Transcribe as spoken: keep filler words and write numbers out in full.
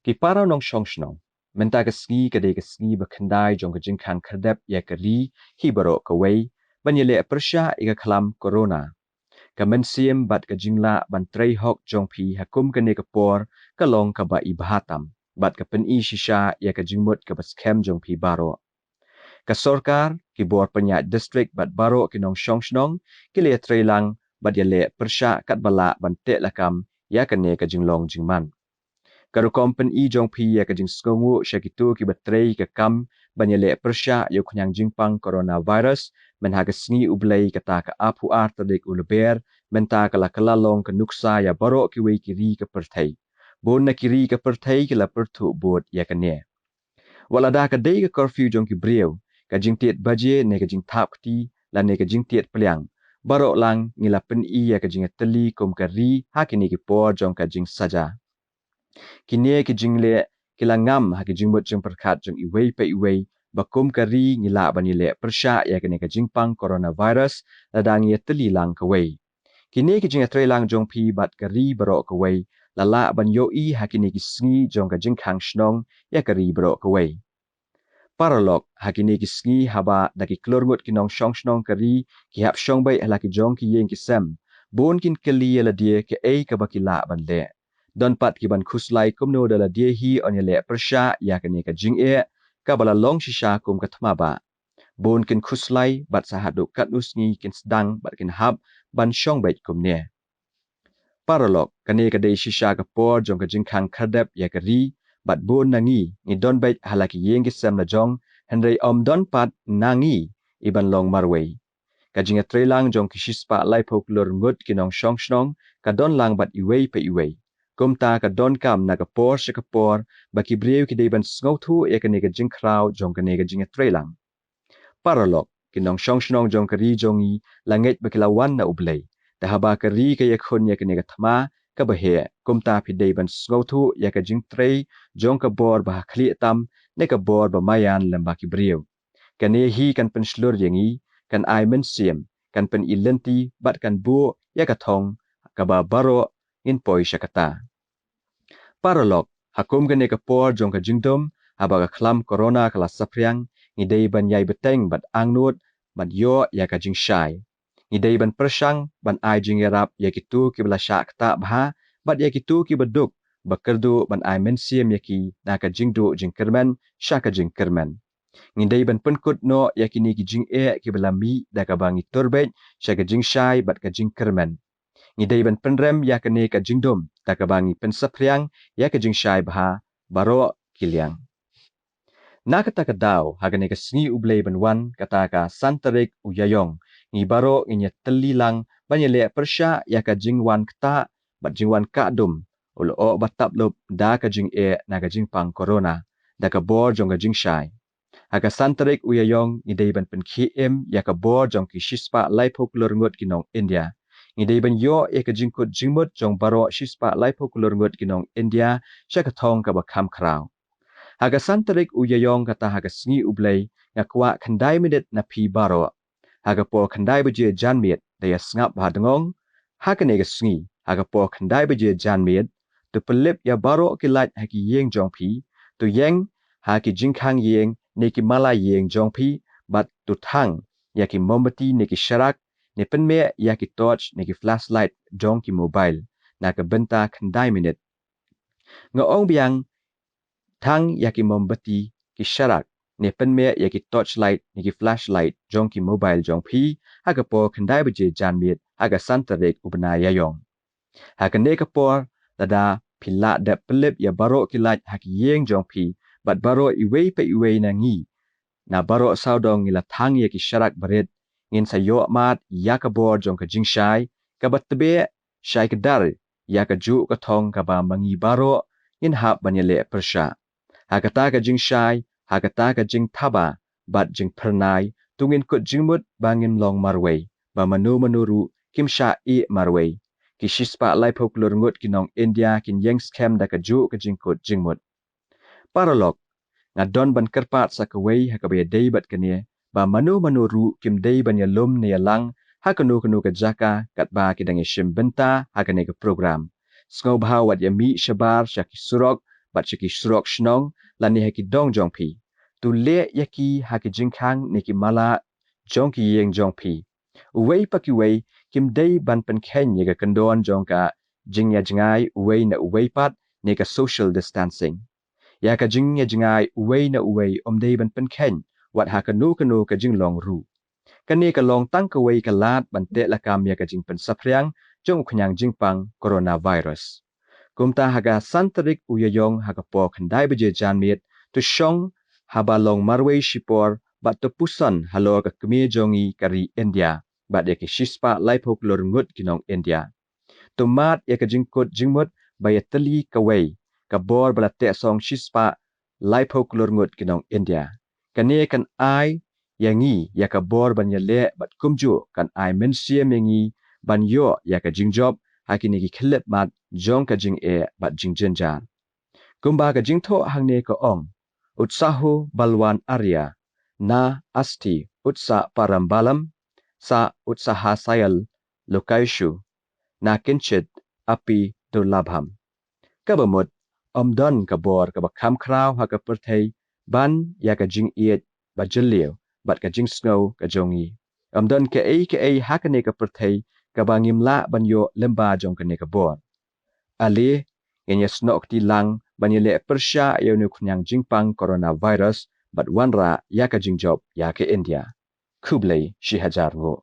Ki para nongshong shnong, mynta ka sngi ka dei ka sngi ba khyndai jong ka jingkhang khyrdep ïa ka ri hi baroh kawei ban ïaleh pyrshah ïa ka khlam corona. Ka mynsiem bad ka jinglah ban trei hok jong phi ha kum kane ka por ka long kaba i bha tam bad ka pyni shisha ïa ka jingmut kaba skhem jong phi baroh. Ka sorkar, ki bor pynïaid district bad baroh ki nongshong shnong ki la ïatreilang bad ïaleh pyrshah katba lah ban teh lakam ïa kane ka jinglong jingman. Ka rukom pyni jong phi ïa ka jingsngewnguh sha kito kiba trei ka kam ban ïaleh pyrshah ïa u khñiang jingpang coronavirus mynha ka sngi U Blei, kata ka arphew ar tarik u Lber, mynta ka la kylla long ka nuksa ïa baroh kiwei ki ri ka pyrthei. Bun na ki ri ka pyrthei ki la pyrthuh bud ïa kane. Wat lada ka dei ka curfew jong ki briew, ka jingtied baje ne ka jingthap kti lane ka jingtied pliang, baroh lang ngi la pyni ïa ka jingïatylli kum ka ri ha kine ki por jong ka jingsaja. Kine ki jingleh ki la ngam ha ki jingmut jingpyrkhat jong iwei pa iwei ba kum ka ri ngi lah ban ïaleh pyrshah ïa kane ka jingpang coronavirus lada ngi ïatylli lang kawei. Kine ki jingïatreilang jong phi bad ka ri baroh kawei la lah ban ïohi ha kine ki sngi jong ka jingkhang shnong ïa ka ri baroh kawei. Paralok, ha kine ki sngi haba da ki klur ngut ki nongshong shnong ka ri ki hap shong beit ha la ki jong ki ïing ki sem, bun kin kylli ïa lade kaei kaba ki lah ban leh. Don pat ki ban khuslai kumno da lade hi yn ïaleh pyrshah ïa kane ka jingeh kaba la long shisha kum ka thma bah. Bun kin khuslai bad sa haduh katno sngi kin sdang bad kin hap ban shong beit kumne. Paralok, kane ka dei shisha ka por jong ka jingkhang khyrdep ïa ka ri bad bun na ngi ngi don beit ha la ki ïing ki sem la jong, hynrei ym don pat na ngi i ban long marwei. Ka jingïatreilang jong ki shispah laiphew klur ngut ki nongshong shnong ka don lang bad iwei pa iwei. Kumta ka donkam na ka por sha ka por ba ki briew ki dei ban sngewthuh ïa kane ka jingkhraw jong kane ka jingïatreilang. Paralok, ki nongshong shnong jong ka ri jong ngi la ngeit ba ki la wan na U Blei. Te haba ka ri ka ïakhun ïa kane ka thma kaba heh, kumta phi dei ban sngewthuh ïa ka jingtrei jong ka bor ba ha khlieh tam ne ka bor ba maïan lem bad ki briew. Kane hi kan pynshlur ïa ngi, kan ai mynsiem, kan pyni lynti bad kan buh ïa ka thong kaba baroh ngin poi sha kata. Paralok, ha kum kane ka por jong ka jingdum, haba ka khlam corona ka la saphriang, ngi dei ban ïai bteng bad angnud bad ïoh ïa ka jingshai. Ngi dei ban pyrshang ban ai jingïarap ïa kito kiba la shah ktah bha bad ïa kito kiba duk ba kyrduh ban ai mynsiem ïa ki na ka jingduh jingkyrmen sha ka jingkyrmen. Ngi dei ban pynkut noh ïa kine ki jingeh kiba la mih da kaba ngi tur beit sha ka jingshai bad ka jingkyrmen. Ngi dei ban pynrem ïa kane ka jingdum da kaba ngi pynsaphriang ïa ka jingshai bha baroh ki liang. Na kata ka daw, ha kane ka sngi U Blei ban wan, kata ka san tarik u Ïaïong, ngi baroh ngin ïatylli lang ban ïaleh pyrshah ïa ka jingwan ktah bad jingwan kahdum u lyoh ba tap lup da ka jingeh na ka jingpang corona da ka bor jong ka jingshai. Ha ka san tarik u Ïaïong ngi dei ban pynkhie im ïa ka bor jong ki shispah laiphew klur ngut ki nong India. Ngi dei ban ïoh ïa ka jingkut jingmut jong baroh shispah laiphew klur ngut ki nong India sha ka thong kaba kham khraw. Ha ka san tarik u Ïaïong, kata ha ka sngi U Blei, nga kwah khyndai minit na phi baroh. Ha ka por khyndai baje janmiet, da ïa sngap bha dngong. Ha kane ka sngi, ha ka por khyndai baje janmiet, to pynlip ïa baroh ki light ha ki ïing jong phi, to ïeng ha ki jingkhang ïing ne ki mala ïing jong phi, bad to thang ïa ki mombati ne ki sharak, ne pynmeh ïa ki torch ne ki flashlight jong ki mobile na ka bynta khyndai minit. Nga ong biang, thang ïa ki mombati, ki sharak, ne pynmeh ïa ki torchlight ne ki flashlight jong ki mobile jong phi ha ka por khyndai baje janmiet ha ka san tarik u bnai Ïaïong. Ha kane ka por, lada phi lah dep pynlip ïa baroh ki light ha ki ïing jong phi bad baroh iwei pa iwei na ngi, na baroh sawdong ngi la thang ïa ki sharak barit, ngin sa ïoh mad ïa ka bor jong ka jingshai kaba tbeh shai kdar ïa kajuh ka thong kaba ma ngi baroh ngin hap ban ïaleh pyrshah. Ha kata ka jingshai, ha kata ka jingthaba bad jingphyrnai, to ngin kut jingmut ba ngim long marwei, ba mano mano ruh kim shah ïeh marwei. Ki shispah laiphew klur ngut ki nong India kin ïeng skhem da kajuh ka jingkut jingmut. Paralok, nga don ban kyrpad sa kawei ha kaba ïadei bad kane, ba mano mano ruh kim dei ban ïalum ne ïalang ha kano kano ka jaka katba ki dang ïashim bynta ha kane ka program. Sngewbha wat ïamih shabar sha ki surok bad sha ki surok shnong lane ha ki dong jong phi. To leh ïa ki ha ki jingkhang ne ki mala jong ki ïing jong phi. Uwei pa kiwei kim dei ban pynkheiñ ïa ka kyndon jong ka jingïajngai uwei na uwei pat ne ka social distancing. Ïa ka jingïajngai uwei na uwei ym dei ban pynkheiñ wat ha kano kano ka jinglong ruh. Kane ka long tang kawei ka lad ban teh lakam ïa ka jingpynsaphriang jong u khñiang jingpang coronavirus. Kumta ha ka san tarik u Ïaïong ha ka por khyndai baje janmiet, to shong haba long marwei shipor bad to puson halor ka kmie jong ngi ka ri India bad ïa ki shispah laiphew klur ngut ki nong India. To mad ïa ka jingkut jingmut ba ïatylli kawei ka bor ba la teh song shispah laiphew klur ngut ki nong India. Kane kan ai ïa ngi ïa ka bor ban ïaleh bad kumjuh kan ai mynsiem ïa ngi ban ïoh ïa ka jingjop ha kine ki khyllipmat jong ka jingeh bad jingjynjar. Kumba ka jingthoh hangne ka ong, "Utsaho balwan arya, na asti utsa parambalam, sa utsahasayal lokaishu, na kinchit api durlabham." Kaba mut, ym don ka bor kaba kham khraw ha ka pyrthei ban ïa ka jingïeit ba jylliew bad ka jingsngew ka jong ngi. Ym don kaei kaei ha kane ka pyrthei kaba ngim lah ban ïoh lyngba jong kane ka bor. Ale, ngin ïa snoh kti lang ban ïaleh pyrshah ïa une u khñiang jingpang coronavirus bad wanrah ïa ka jingjop ïa ka India. Khublei shihajar nguh.